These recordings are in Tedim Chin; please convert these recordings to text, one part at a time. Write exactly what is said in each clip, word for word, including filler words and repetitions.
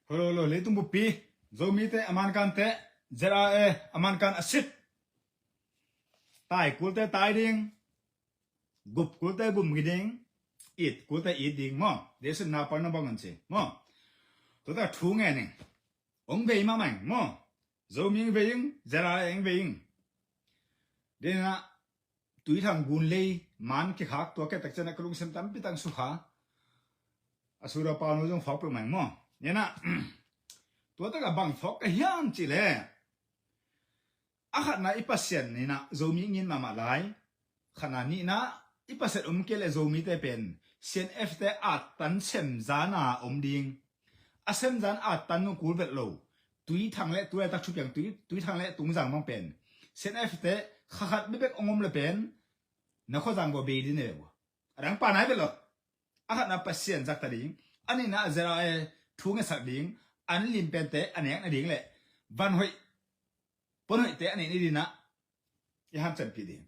Hello, hello, leitung buppi. Zomite a mankante, Z R A a mankan a sit. Tai kulte tai ding. Gup kulte gum ding. It kulte it ding maw. Desun na pang na bang an ci maw. Tuta thu nge ning. Ong vei ma mang maw. Zomi ong vei ing, Z R A ong vei ing. Dena Tuithang gun lei man kikhak tua ketak ciana ka lungsim tampi tang sukha. A sura pau no zong fak pek mai maw. Nena tua taka bang fak ka hiam ci le. A khatna i Pasian nina Zomi ngin mahmah lai. Khatna nihna i Pasian om kei le Zomite pen C N F te attan semzana om ding. A semzan attan nung kul vet lo. Tuithang le tulaitak thupiang tui, Tuithang le Tungzang bang pen C N F te khakhat bebek ong om le pen na khuazang bua bei din e bua. A dang pa nai vet lo. A khatna Pasian zakta ding. A nihna a Z R A thu ngesak ding. An lim pente a nekna ding le van hoih pon hoihte a neihna dina i hanciampih ding.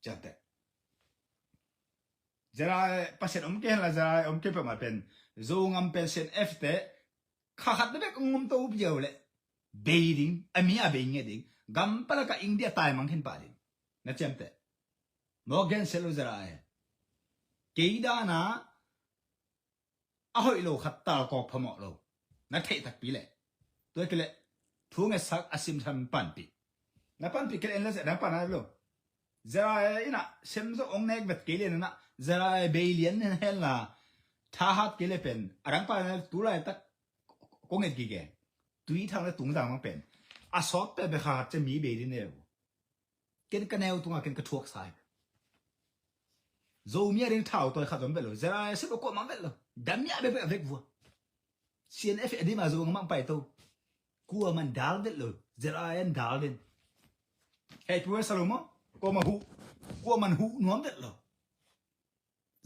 Ciamteh. Z R A Pasian om kei henla Z R A om kei peuhmah pen Zogam pen C N F te khakhat na bek ong om to uh piau le bei ding, a mi a bei nge ding. Gam palaka India taimang khin pah ding. Na ciamteh. Mawk gen sel lo Z R A. Kei dana a hoih lo khat talkawk phamawh lo. Na theih takpi leh. Tua kileh thu ngetsak a simsam panpih. Na panpih kileh en le seh dang pan a lo. Z R A ina sem zo ong nek vet kei le nana Z R A bei lian hen la. Thahat kei le pen a dang pan a tulaitak kong et gige. Tuithang le Tungzang mang pen a sawt pe be khat ce mi bei din e. Ken ka neu tunga ken ka thuak sai. Zomi a ding thau tawi khat zom vet lo. Z R A sep lo kuamah vet lo. Damia bebe a vek vua. C N F a dima Zogam mang pai to. Kuaman dal vet lo. Z R A an dal den. Hei pu e sa lo maw. Kuaman hu. Kuaman hu nuam vet lo.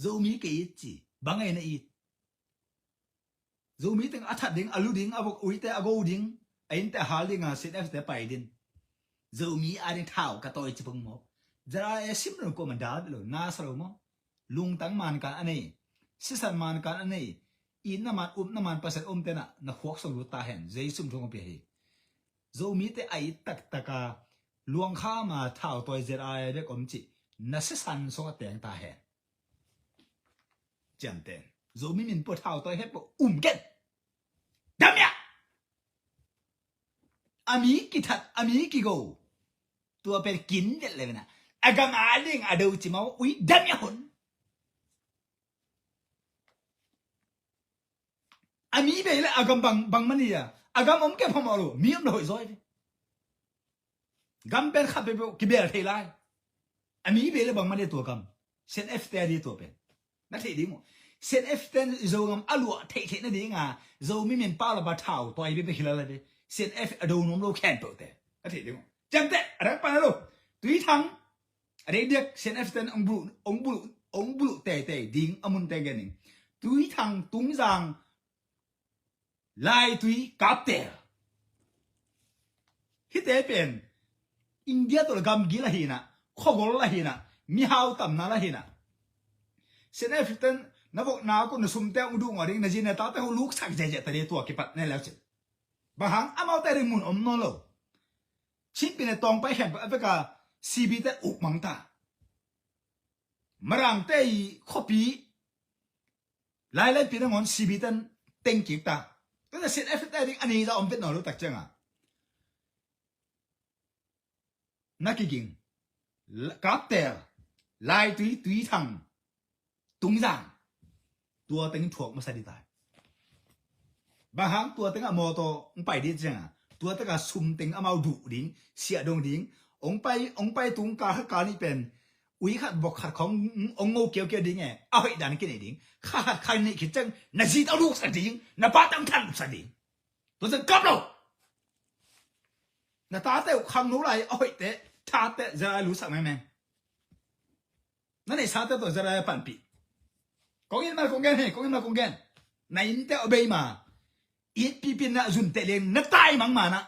Zomi kei it ci. Bang ei na it. Zomi teng a that ding, a lu ding, a vok uite a go ding, a innte a hal dinga C N F te pai din. Zomi a ding thau ka tawi ci pong maw. Z R A sim lo kuaman dal lo, na sa lo maw. Lungtang mankan a nei, sisan mankan a nei, itna man, upna man Pasian om tena na khuak song lut ta hen, Jesu thong pia hi. Zomite a it taktaka luangkhama thau tawi Z R A bek om ci, na sisan song a teng ta hen. Ciamten. Zomi min pua thau tawi het pua um ken. Damia. A mi kithat, a mi kigo. Tua pen kin vet le vena. A gam a ding a do ci mau ui damia hon. A mi bei le a gam bang, bang mania. A gam om ke phamawh lo. Mi om lo hoih zawi ve. Gam pen khat peuhpeuh kibel thei lai. A mi bei le bangmah dia tua gam. C N F te a dia tua pen. Na theih ding uh. C N F te Zogam a luah theih theih nadinga Zomi min pau lapa thau tawi bebe hilala ve. C N F a do nuam lo khempeuh te. Na theih ding uh. Ciamteh a dang pan a lo. Tuithang a dei diak C N F ten ong buluh, ong buluh, ong buluh teitei ding a mun te gen ning. Tuithang, Tungzang, Laitui, Kaptel. Hite pen India tawh gamgi la hina, khogol la hina, mihau tamna la hina. Sene fifteen na vok na ko na sumte ong duh ngawh ding, na zi na tate ho luksak ziahziah ta ding tua kipat ne leu cin. Bang hang amaute ding mun om nawn lo. Chinpi ne tawng pai khem a veka C B te uk mang ta. Marangte i khuapi lailai pi nangawn C B ten teng kik ta. Tua Sene fifteen ding a nei za om vet nawn lo tak cianga. Na kiging. Kaptel, Laitui, Tuithang, Tungzang. Tua teng thuak masa ding tai. Bang hang tua tengah mawtaw ong pai ding cianga, tua tengah sum teng amau duh ding, siah dong ding, ong pai, ong pai tung kal khat kal nih pen ui khat bok khat khong ong ngo kiaukiau ding e, a hoih dan kinei ding. Kha khat kha nih khit ciang na zi tawh luksak ding, na pa tawh than luksak ding. Tua ciang kap lo. Na tate uh khangno lai a hoihte, thate zia lai luksak mengmeng. Na neihsate tawh zia lai a panpih. Kong it ma kong gen hi, kong it ma kong gen. Na innte a bei ma. It pipin na zunte leng na tai mang ma na.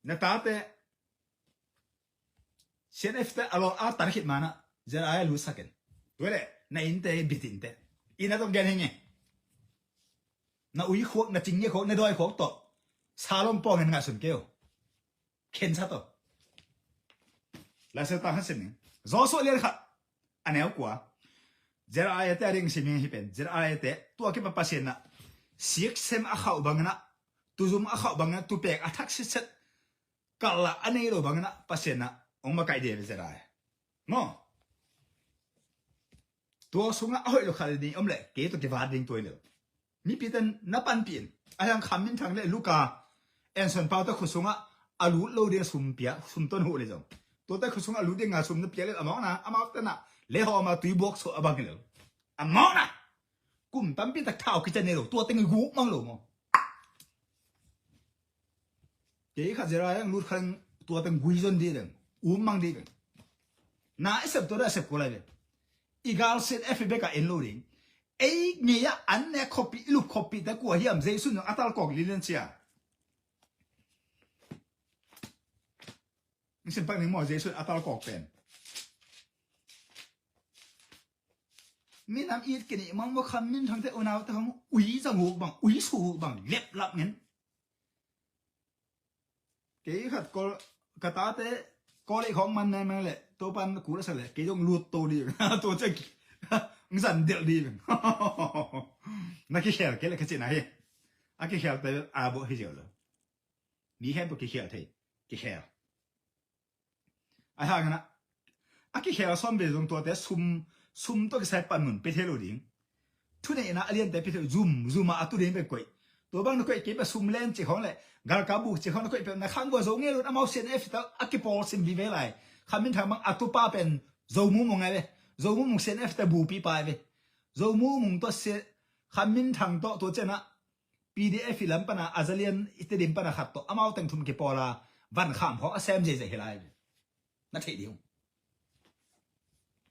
Na tate Sene fifteen a lawl a tan khit ma na. Zia lai a luksak in. Tua le na innte bitin te. Ina tawh gen hi nge. Na ui khuak, na cing nge khuak, na dawi khuak tawh Salom pawngin ngaihsun kei uh. Khensa tawh Laisiangtho khan sim ning. Joshua lian khat a neu kua. Zerah a ete a ding sim hi pen. Zerah a ete tua kipa Pasian ah siksem a khauh bangin ah, tuzum a khauh bangin ah, tupek a thak sitset kalh a nei lo bangin ah Pasian ah hong makaih ding ve Zerah a. Maw? Tua sungah a hoih lo khat ni om leh kei tawh kivat ding tua hi lo. Mipite na panpih in. A hiang Kham Min Thang le Luka Anson Pau te khut sungah a lut lo ding a sum pia, sum ton huh le zong. Tuate khut sungah a lut ding a sum na pia le amau na, amau te na le haw ma tui buak suah a bang hi lo. Amau na. Kum tampi tak thau kician nei lo. Tua teng guk mang lo maw? Kei khat Zerah a lut khat tua teng gui zon dih deng. Um mang dih deng. Na i sep tua da sep ko lai ve. I gal sin F bek a en lo ding. Ei ngei a an ne khopi i lup khopi te kua hiam Jesu nung a tal kawk lilian cia. Ning sin pak ning maw Jesu a tal kawk pen. Minam it kini mang maw Kham Min Thang te unau te hong ui zang huk bang, ui su huk bang, lep lap ngen. Kei khat kol ka tate kol ei khong man nai mang le to pan kul a sa le kei zong lut to ding. To cek ng zan del ding. Na kikhel kei le ka cina hi. A kikhel te a bo hi zeu lo. Mi khempeuh kikhel thei. Kikhel. A hang na a kikhel sawm ve zong tuate sum, sum tawh kisai panmun pe thei lo ding. Thuneihna a liante pe thei lo, zum, zum a a tu ding pe koih. Tua bang na koih kei pe sum len cik hong le galkap buk cik hong na koih pe na khang bua zo ngei lo amau C N F ta a kipawl sim vive lai. Kham Min Thang bang a tu pa pen Zo Mu Mung ngai ve. Zo Mu Mung C N F ta bupi pa ve. Zo Mu Mung tawh Kham Min Thang tawh tua cianah P D F i lam pana a zalian i Tedim pana khat tawh amau teng thum kipawl a van kham khawng a sem zeizai hi lai. Na theih ding uh.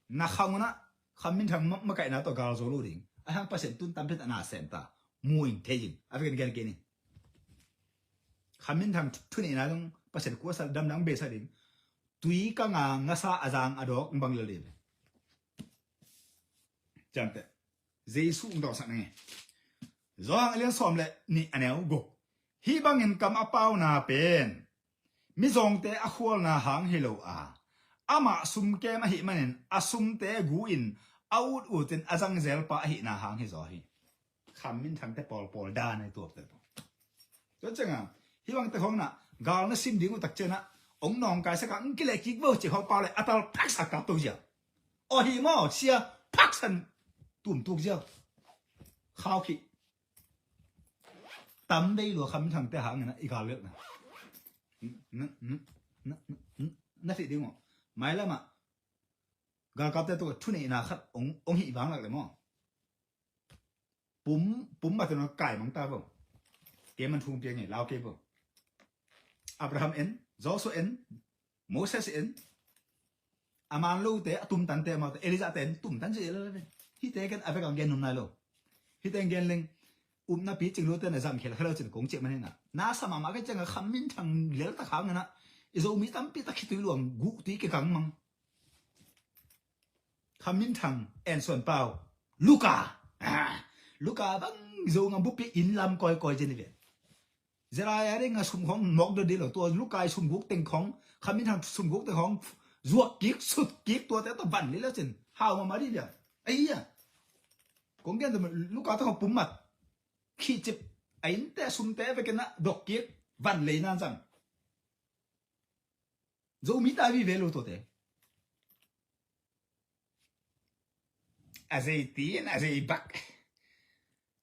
Na khang unah Kham Min Thang ma-, makaihna tawh gal zo lo ding. A hang Pasian tun tampi tak na sem ta. Mu in thei in. A vekin gen kei ni. Kham Min Thang thuneihna zong Pasian kuasa damdang beisa ding. Tui ka nga ngasa a zang a dawk bang lel ding. Ciamteh. Jesu ung dawksak na nge. Johan a lian sawm le nih a neu guk. Hih bangin kam a pauna pen mizawngte a khualna hang hi lo a, amah sumkem ahih manin a sumte gu in a ut utin a zangzelpa ahihna hang hi zaw hi. Kham Min Thangte pawlpawl dan ahi tuakte. Tua cianga hih bangte khawng na gal na sim ding uh tak cianah ong nawngkai saka ng kileh kik vo ci khawng pau le a tal phaksa kap to zia. Aw hi maw sia phaksan tumtuk zia. Khau khih. Tam dei lua Kham Min Thangte hangin a i gal lelhna. Na, na, na, na, na, na fih ding aw. Mailamah galkapte tuk thuneihna khat ong, ong hih vang lak le maw. Pum, pum mah tawh kai mang ta vo. Kei man thung piang e, lau kei vo. Abraham en, Joshua en, Moses en. A man lote, a tumtante, amaute, Elijah te en, tumtan si el. Hite ken a vek ang gen num nai lo. Hite ang gen leng, upna pi cing lote na zam khel khel cin kong cek man hina. Na sa mama ke ceng a Kham Min Thang lel ta khang na. I Zomi tampi ta khitui luang, guh tui ke kang mang. Kham Min Thang, en suan pau. Luka. Ah, Luka bang zo ngam bupi in lam koi koi jen ve. Zerah a ding a sum khong mok do dilo. Tua Luka i sum guk teng khong. Kham Min Thang sum guk teng khong. Zuak kik, sut kik, tua te to van lilo cin. Hau mama di dia. Ai ya. Kong gen to Luka to khong pum mat. Khi cip. A in te sum te ve kena dok kik. Van lei nan sang. Zomi ta vive lo tuate. A zeitin, a zeibak.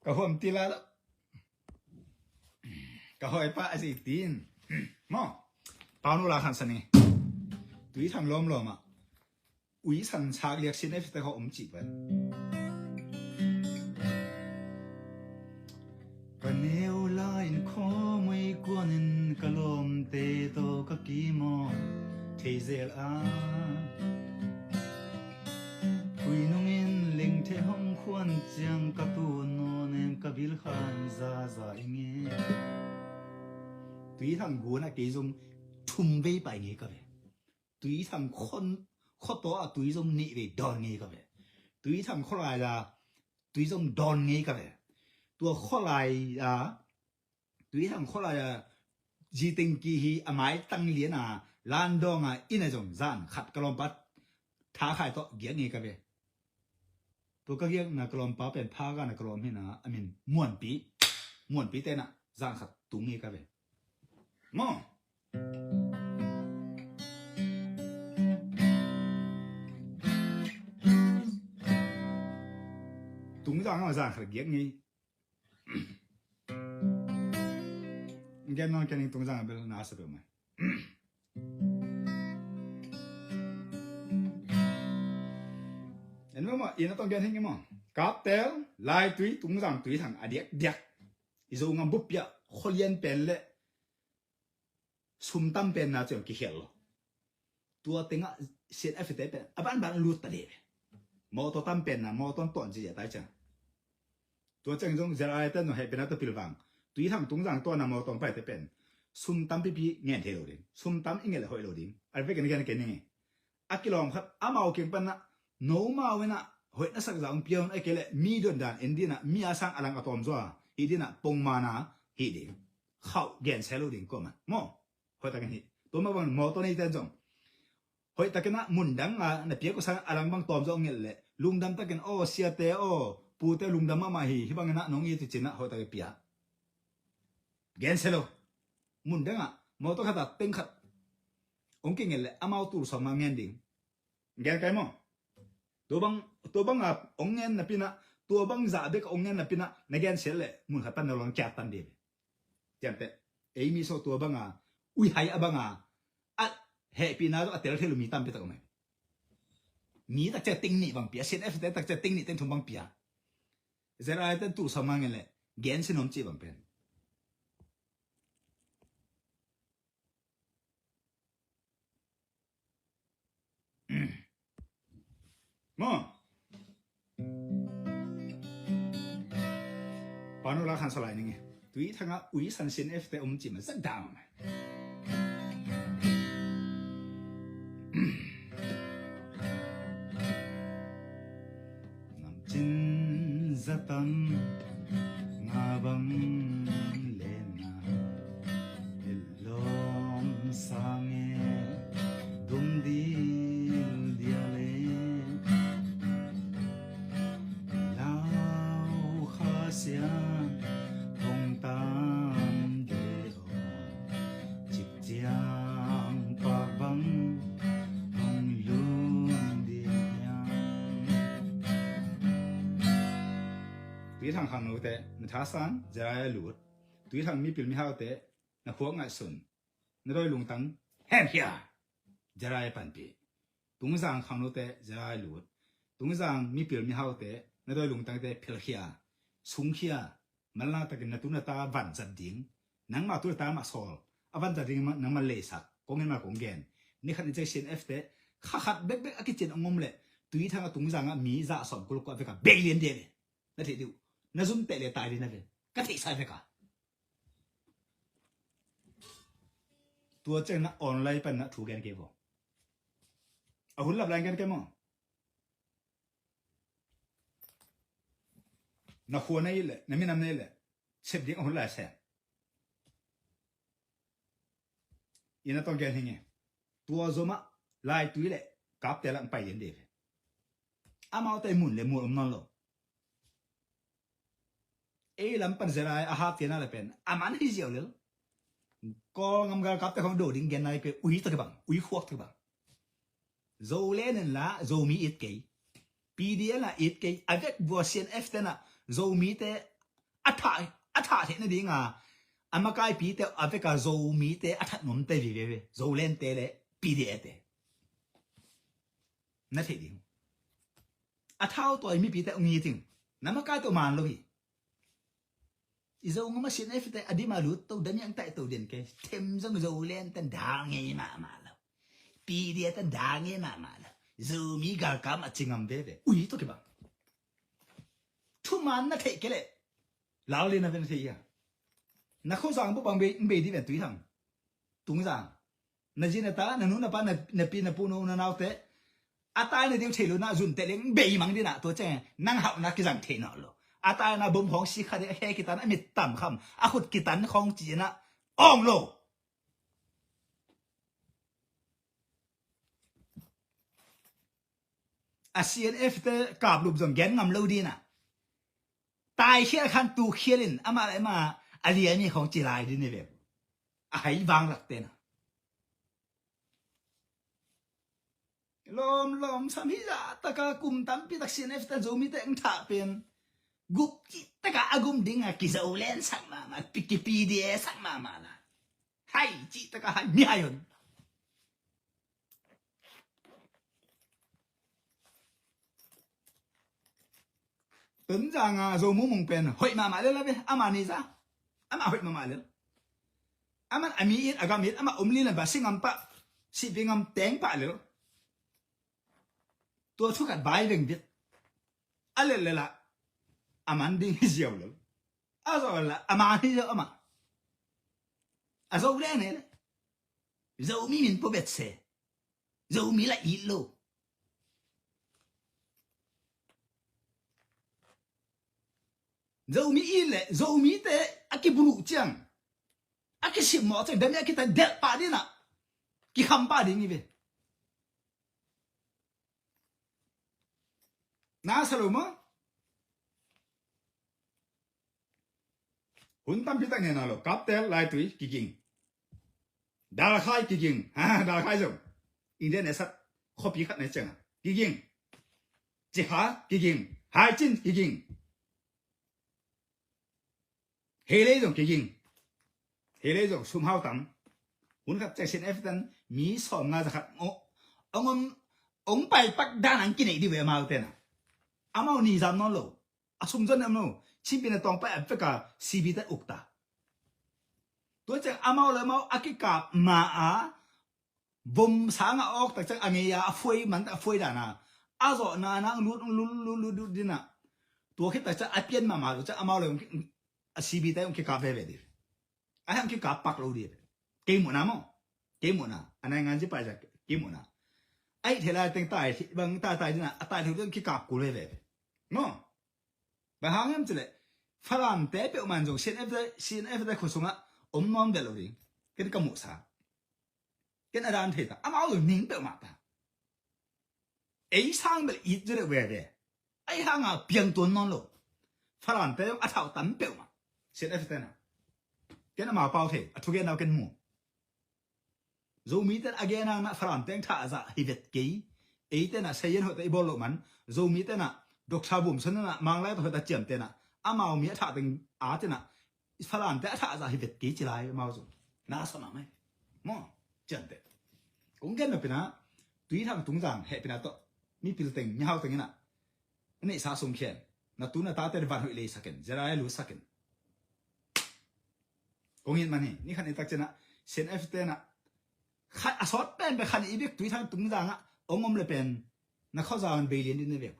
Ka huam tila lo. Ka hoipa a zeitin. Maw. Pau nu la khan sani. Tui Thang lawm lawm ah. Ui san sak liak sin e fite kho om cih pen. Ka neu lai in khawmui kuanin ka lawmte tawh ka kimaw thei zel a. Khui nungin lengthe hong khuan ciang ka tu nawnem ka bil khan zaza i nge. Tui Thang gun a kei zong thum vei pai nge ka ve. Tui Thang khon, khuataw a tui zong nih vei dawn ngei ka ve. Tui Thang khualai la tui zong dawn ngei ka ve. Tua khualai a, Tuithang khualai a, ziteng ki hi a maitang lian a, landawng a, inn a zong zan khat ka lawmpa thakhai tawh giak ngei ka ve. Tua ka giakna ka lawmpa pen Phaga na ka lawm hi na, a min Muanpi. Muanpi te na zan khat tung ngei ka ve. Maw? Tungzang a zan khat giak ngei. Gen nawn kei ning, Tungzang a bel na sa peuhmah. En maw, maw, i na tawng gen hing i maw. Kaptel, Laitui, Tungzang, Tuithang a diakdiak. I Zogam bup piah khualian pen le sum tam penna ciang kikhial lo. Tua tengah C N F te pen a banban lut ta dih ve. Mawtaw tam penna, mawtaw tawn ziazia tai ciang. Tua ciang zong Zeraite zong hehpihna tawh pilvang. Tuithang Tungzang tuanna mawtaw paite pen sum tampipi ngen thei lo ding. Sum tam i ngen le hoih lo ding. A vekin gen kei ning e. A kilawm khat amau kiang panah nomau inah hoih na sak zah hong pia un, a kei le mi dondan en dinah mi a sang a lang a tawm zaw a hih dinah pongmana hih ding. Khauh gensia lo ding kuamah maw. Hoih takin hih tua mah bang mawtaw neite zong hoih takinah mundang a na piak uh sang a lang bang tawm zaw ngelh leh lungdam takin, aw siate aw pute, lungdam mahmah hi, hih banginah nong it uh cinah hoih takin pia. Gensia lo. Mundang ah mawtaw khatah teng khat hong kingelh leh amau tul sawm ma ngen ding. Gen kai maw? Tua bang, tua bang a ong ngen napinah, tua bang zah bek ong ngen napinah na gensiat leh mun khat pan na lon kiat tan dih. Tiamteh ei mi so tua bang a uihai a bang a a hehpihna a tel thei lo mi tampi tak om e. Mi takcia ting nih bang pia, C N F te takcia ting nih teng thum bang pia. Zeraite tul sawm ma ngen leh gensia nuam cih bang pen. Maw? Panu la khan salai ninge. Tuithang a ui san C N F te om cih ma zat dam. Namcin zatan nga bang lena, lom sange dum dil diale, lau khasia hong tam de o, cikciang pak bang hong lun ding hiam. Tuithang khangnote na thasan, Zeraia lut. Tuithang mipil mihaute na khuak ngaihsun, na dawi lungtang hemkhia, Zeraia panpih. Tungzang khangnote Zeraia lut. Tungzang mipil mihaute na dawi lungtangte phelkhia, sungkhia, manlang takin na tu na ta vanzat ding, nangmah tu na ta mah sawl a vanzat ding nangmah leisak, kong en mah kong gen. Nikhat ni cei C N F te kha khat bekbek a kicin a ngom leh Tuithang a Tungzang a mi zah sawm kul kua veka bei lian dia ve. Na theih dih uh, na zumteh le tai dih na ve. Ka theihsa veka. Tua ciang na online pan na thu gen kei vo. A hun lap lai gen kei maw? Na khua na ih leh na minam na ih leh sep ding a hun lai sem. I na tawng gen hi nge. Tua zomah Laitui leh Kaptel ah pai den de ve. Amaute mun le mun om nawn lo. Ei lam pan Zeraia a hap tiana le pen a man hi ziau lel. Kawlgam galkapte khong do ding gen nai pe ui tak bang, ui khuak tak bang. Zolen in la Zomi it kei, P D L a it kei, a vek bua C N F tena Zomite a thah, a thah theihna dinga a makaipite a veka Zomite a that nuamte vive ve, Zolente le P D L te. Na theih ding. A thau tawi mipite ong it ing. Na makai tawh man lo hi. I Zogam a C N F te a dim a lut to, damiang taih to den kei. Them zong Zolen ten dal ngei mahmah lo. P D F ten dal ngei mahmah lo. Zomi galkam a cingam veve. Ui tawh kibang. Thuman na theih kei leh lal le na ven theih ia. Na khozang bawh bang bei, bei di ven Tuithang. Tungzang. Na zi na ta, na nu na pa, na, na pi na pu, na u na naute a tai na ding thei lo na zun teh leng bei mang dina tua ceng nang hauhna kizang thei nawn lo. A taina bom khawng si kha ding, a khe kitan, a mit tam kham, a khut kitan khawng ci-in ah awng lo. A C N F te kaplup zong gen ngam lo ding ah, tai khial khan tu khial in amah le amah a liami khawng ci lai ding hi ve. A hai vanglak ten ah lawm lawm sam hi zah taka kum tampi tak C N F te Zomite ang thah pen gup cih taka a gum ding a kizo len sak mahmah, pi- ki P D A sak mahmah la. Hai cih taka hai mi hai hon. Tonzang a Zo Mung Mung pen hoih mahmah lel a ve, ama ni za. Ama hoih mahmah lel. Aman a mi it, a gam it, ama om lilan ba si ngam pah, sihpi ngam teng pah lel. Tua thu khat vai veng bit. A lel lel ah a man ding hi ziau lel. A zo lel ah a man hi ziau amah. A zo le ne le. Zomi min pua bet se. Zomi la it lo. Zomi it le Zomite a kibuluh ciang, a kisimmawh ciang, dami a kita delh pah ding ah, kikham pah ding hi ve. Na sa lo maw? Hun tampi tak ngen a lo. Kaptel, Laitui, kiging. Dalkhai, kiging. Ha, Dalkhai zong India ne sat khuapi khat na ciang a kiging. Cikha, kiging. Haicin, kiging. Helei zong kiging. Helei zong sum hau tam. Hun khat ciang C N F ten mi sawm nga za khat ong, ong, ong pai pak dan ang kinei di ve amau ten ah. Amau ni zam nawn lo. A sum zon em lo. Chin pi na tawng pai a vek a C B te uk ta. Tua ciang amau le amau a kikap ma a vom sang a awk tak ciang a ngei a, a fuai man tak a fuai dan a, a zawh na na lut lut lut lut lut ding ah. Tua khit tak ciang a pian mahmah tua ciang amau le a C B te ong kikap veve ding. A hang kikap pak lo ding. Kei muhna maw? Kei muhna. A nai ngan zi pai za kei muhna. Ai thei lai teng tai bang tai tai ding ah, a tai thei ding kikap kul veve maw? Bang hang hiam cileh Falam te peuhmah in zong C N F te, C N F te khua sungah om nawn ve lo ding. Ken ka muhsa. Ken a dan thei ta. Amau zong ning peuhmah ta. Ei sang bel it zia deuh veve. Ei hanga piang tuan nawn lo. Falam te zong a thau tam peuhmah. C N F te na. Ken amau pau thei. A thugen nau ken mu. Zomi ten a gen hang na Falam teng thah zah hi vet kei. Ei ten a sayan hoih ta i bawl loh man. Zomi ten a Doctor Vum Son na Manglai ta hoih ta ciam ten a amau mi a thah teng a ten a Falam te a thah zah hi vet kei ci lai amau zong. Na sa mahmah. Maw? Cian te. Kong gen lo pina Tuithang Tungzang heh pina tawh mi pil teng, mi hau teng ina. Neihsa sung khian. Na tu na ta te van hoih lei sakin. Zera e lu sakin. Kong it man hi, ni khan i tak ciangah, C N F te na, khat a sawt pen pe khan i bek Tuithang Tungzang ah ong om le pen, na khuazang bei lian din na bek.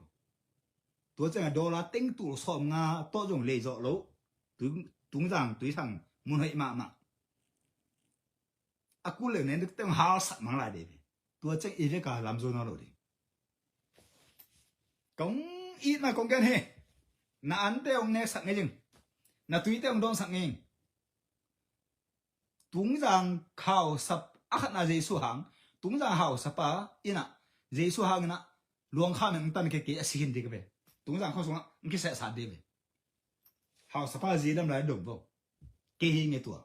Tua ciangah dollar teng tul sawm nga tawh zong lei zawh lo. Tung, Tungzang, Tuithang, mun hoih mahmah. A kul leu nen dek teng hal sak mang lai dei ve. Tua ciang i vek a lam zo nawn lo ding. Kong itna kong gen hi. Na ante hong neksak ngei ding. Na tuite hong dawnsak ngei. Tungzang hausapa, a khatna Jesu hang. Tungzang hausapa ina Jesu hang ina luang kha meng tan ke ke a si hin ding ka ve. Tungzang khua sungah ng kisehsat ding ve. Hausapa zi dam lai dong vo. Kei hi nge tua.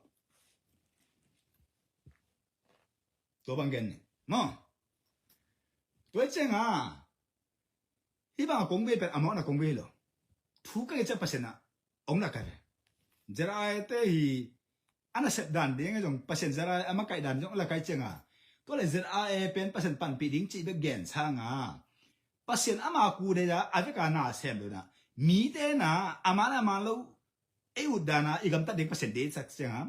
Tua bang gen ni. Maw. Tua ciang a. Hi bang a kong bei pen a mawhna kong bei lo. Thu ka nge ciang Pasian a ong la kai ve. Zera e te hi a nasep dan ding zong Pasian Zera e a makaih dan zong la kai ciang a. Tua le Zera e pen Pasian panpih ding cih bek gen sang a. Pasian ama ku dei a, a vek a na sem lo na. Mi te na, a man a man lo, ei ut dan a, i gamtat ding Pasian dei sak ciang a.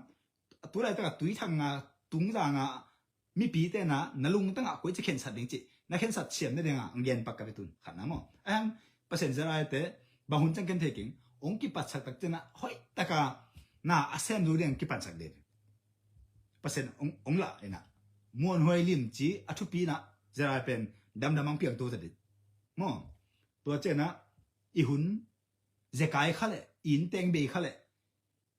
Tu lai tak a Tuithang a, Tungzang a, mipi te na, na lungtang a koi ci khensat ding ci. Na khensat siam na ding a, ang gen pak ka ve tun. Khat na maw. A hang, Pasian Zera e te, bang hun ciang ken thei keng, ong kipatsak tak ciang a, hoih tak a, na a sem zo ding kipatsak ding. Pasian ong, ong la ina. Muan huai lim ci, a thupi na, Zera e pen, damdam ang piang tu ta ding. Maw. Tua ciang a, i hun, Zekai kha le, inn teng bei kha le,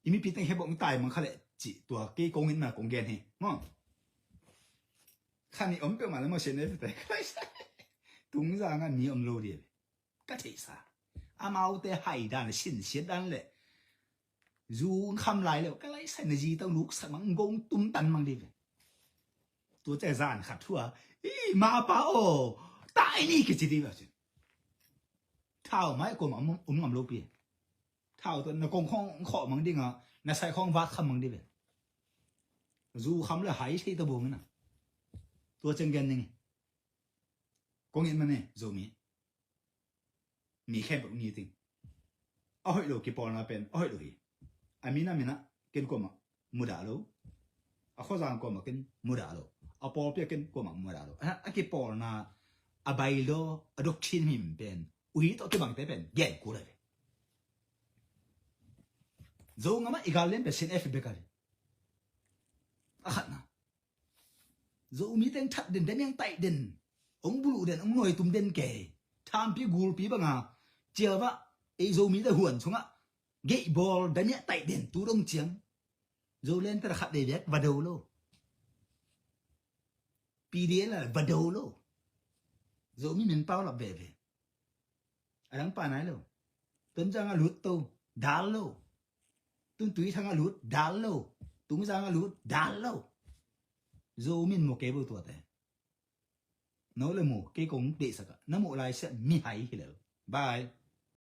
i mipi teng khebok taimang kha le, ci tua kei kong in ma kong gen hi. Maw. Khan i om peuhmah le maw, sian e pete. Tungzang ah mi om lo dia. Ka theihsa. Amaute hai dan, sinsiat dan le. Zu kham lai le, ka laisai na zi tau luk sak mang gong tum tan mang di ve. Tua ciang zan khat thu a, i ma pa aw, tai ni kici di ve. Thau mai ko ma um ngam lo pi. Thau tua na kong khong khawh mang ding a, na sai khong vat kham mang di ve. Zu kham le hai thei ta buang na. Tua ciang gen ning. Kong in ma ne, Zomi. Mi khempeuh ngiting. A hoih lo kipawlna pen a hoih lo hi. A min a min ah ken kuamah mudah lo. A khuazang kuamah ken mudah lo. A pawlpi ah ken kuamah mudah lo. A, a kipawlna, a bylaw, a doctrine him pen, ui tawh kibangte pen gen kul a ve. Zo ngam ah i gal lian pen sin F bek a ve. A khatna. Zomi teng that den, damiang taih den, ong buluh den, ong nuai tum den kei. Thampi gulpi banga, ciavah, ei Zomi te huan sungah, geih bawl, damiah taih den, tu dong ciang. Zoland te khat vei vek, va do lo. P D L a va do lo. Zomi min pau lap veve. A dang pa nai lo. Tonzang a lut to, dal lo. Tuntui thang a lut, dal lo. Tungzang a lut, dal lo. Zo min mo kei bo tuate. No le mo, kei kong deihsak a. Na mo lai sia mi hai hi lo. Bye.